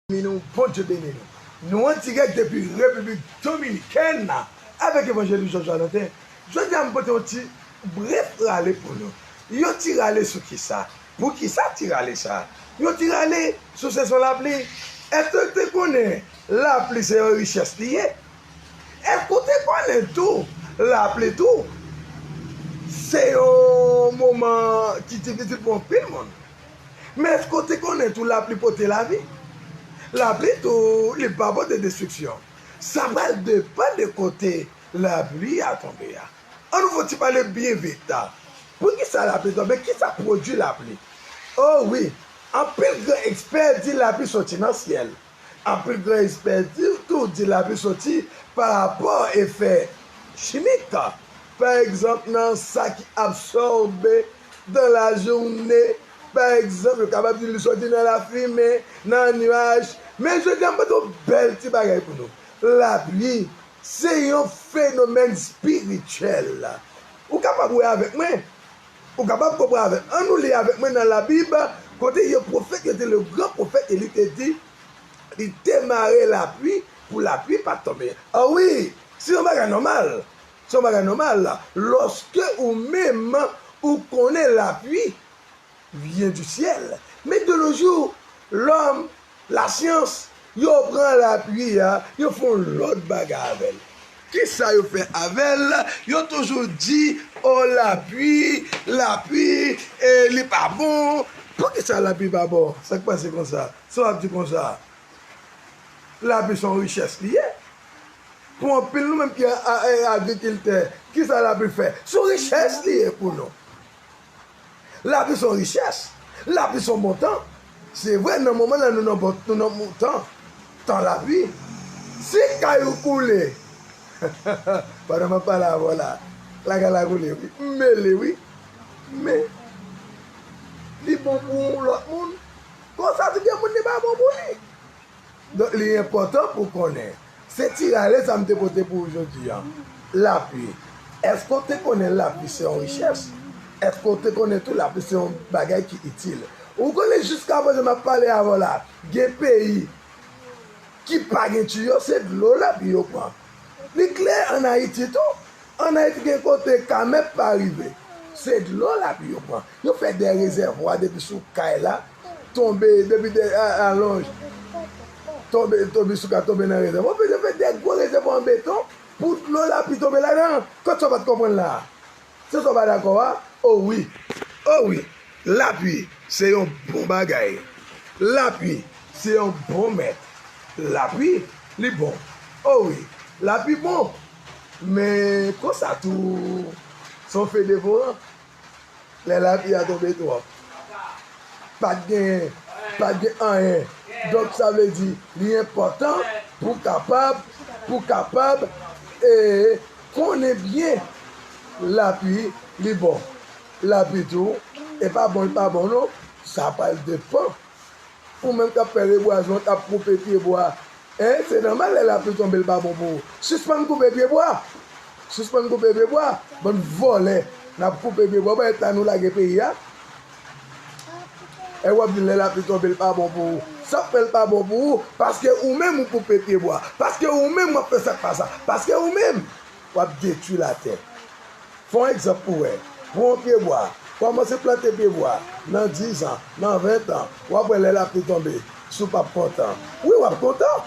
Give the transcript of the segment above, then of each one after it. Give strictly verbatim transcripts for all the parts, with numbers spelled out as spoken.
beni nou, Bondye beni nou. Nou an dirèk depi Repiblik Dominikèn avèk Evanjelis Georges Valentin. Jodi a, m pote yon ti brèf rale pou nou. Yon ti rale sou kisa? Poukisa ti rale sa? Yon ti rale sou sezon lapli. Èske w te konnen lapli se yon richès li ye? Èske w te konnen tou, lapli tou, se yon moman ki difisil pou anpil moun? Men èske w te konnen tou lapli pote lavi? Lapli tou, li pa pote destriksyon. Sa pral depann de kote lapli a tonbe a. An nou fè yon ti pale byen vit la. Poukisa lapli tonbe? Kisa pwodui lapli? O wi, anpil gran ekspè di lapli soti nan syèl. Anpil gran ekspè di, tou di lapli soti pa rapò efè chimik. Pa egzanp, nan sa ki absòbe dan lajounen. Pa egzanp, yo kapab di li soti nan lafimen, nan nyaj. Men jodi a, m pote yon bèl ti bagay pou nou. Lapli, se yon fenomèn espirityèl. Ou kapab wè avèk mwen. Ou kapab konprann avèk. An nou li avèk mwen nan Labib, kote yon pwofèt, yo te le gran pwofèt, e li te di, li te mare lapli pou lapli pa tonbe. A wi, se yon bagay nòmal. Se yon bagay nòmal. Lòske ou menm, ou konnen lapli vyen di syèl. Men de nos jours, lòm, lasyans, yo pran lapli a, yo fè yon lòt bagay avè l. Kisa yo fè avè l? Yo toujou di, o, lapli, lapli, e, li pa bon. Poukisa lapli pa bon? Sa k pase konsa? Sa w ap di konsa? Lapli se yon richès li ye. Pou anpil nou menm ki a, a, a, agrikiltè, kisa lapli fè? Se yon richès li ye pou nou. Lapli se yon richès. Lapli se yon bon tan. Se vre, nan moman la, nou nan bon, nou nan bon tan. Tan lapli. Si kay ou koule, pandan m ap pale avè w la, lakay la koule, wi. M mele, wi. Men, li bon pou yon lòt moun. Konsa, tou gen moun li pa bon pou li. Donk, li enpòtan pou w konnen. Se ti rale sa m te pote pou ou jodi a. Lapli. Èske w te konnen lapli se yon richès? Èske w te konnen tou lapli se yon bagay ki itil? Ou konnen jiskaprezan m ap pale avè w la, gen peyi ki pa gen tiyo, se dlo lapli yo pran. Li klè ann Ayiti tou. Ann Ayiti gen kote kamèt pa rive. Se dlo lapli yo pran. Yo fè de rezèvwa depi sou kay la, tonbe, depi de, a, alonj, tonbe, tonbe sou kay, tonbe nan rezèvwa. Yo fè de gwo rezèvwa an beton pou dlo lapli tonbe ladan. Kot sa w pa t konprann la? Se sa w pa dakò a? O wi. O wi. Lapli se yon bon bagay. Lapli se yon bon mèt. Lapli, li bon. O wi. Lapli bon. Men konsa tou, se yon fe devoran. Lè lapli a tonbe twòp, pa t gen, pa t gen anyen. Donk, sa vle di, li enpòtan pou kapab, pou kapab, e, konnen byen lapli, li bon. Lapli tou, e pa bon, li pa bon non. Sa pral depann. Ou menm k ap fè rebwazman, k ap koupe pyebwa, en, se nòmal lè lapli tonbe, l pa bon pou ou. Sispann koupe pyebwa! Sispann koupe pyebwa! Bann vòlè, n ap koupe pyebwa, pa eta nou lage peyi a. E w ap di lè lapli tonbe, l pa bon pou ou. Sa k fè l pa bon pou ou? Paske ou menm ou koupe pyebwa. Paske ou menm w ap fè sa k pa sa. Paske ou menm w ap detwi latè. Fè yon egzanp pou w wè. Pran yon pyebwa. Kòmanse plante pyebwa. Nan diz an, nan ven an, w ap wè lè lapli tonbe, si w p ap kontan. Wi, w ap kontan.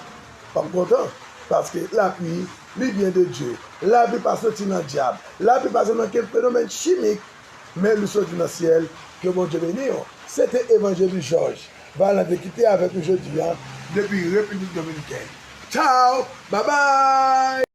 W ap kontan. Paske lapli, li vyen de Dye. Lapli pa soti nan dyab. Lapli pa soti nan kenn fenomèn chimik. Men li soti nan syèl. Ke Bondye beni w. Se te Evanjelis Georges Valentin ki te avèk nou jodi a, depi Repiblik Dominikèn. Tchaw! Babay!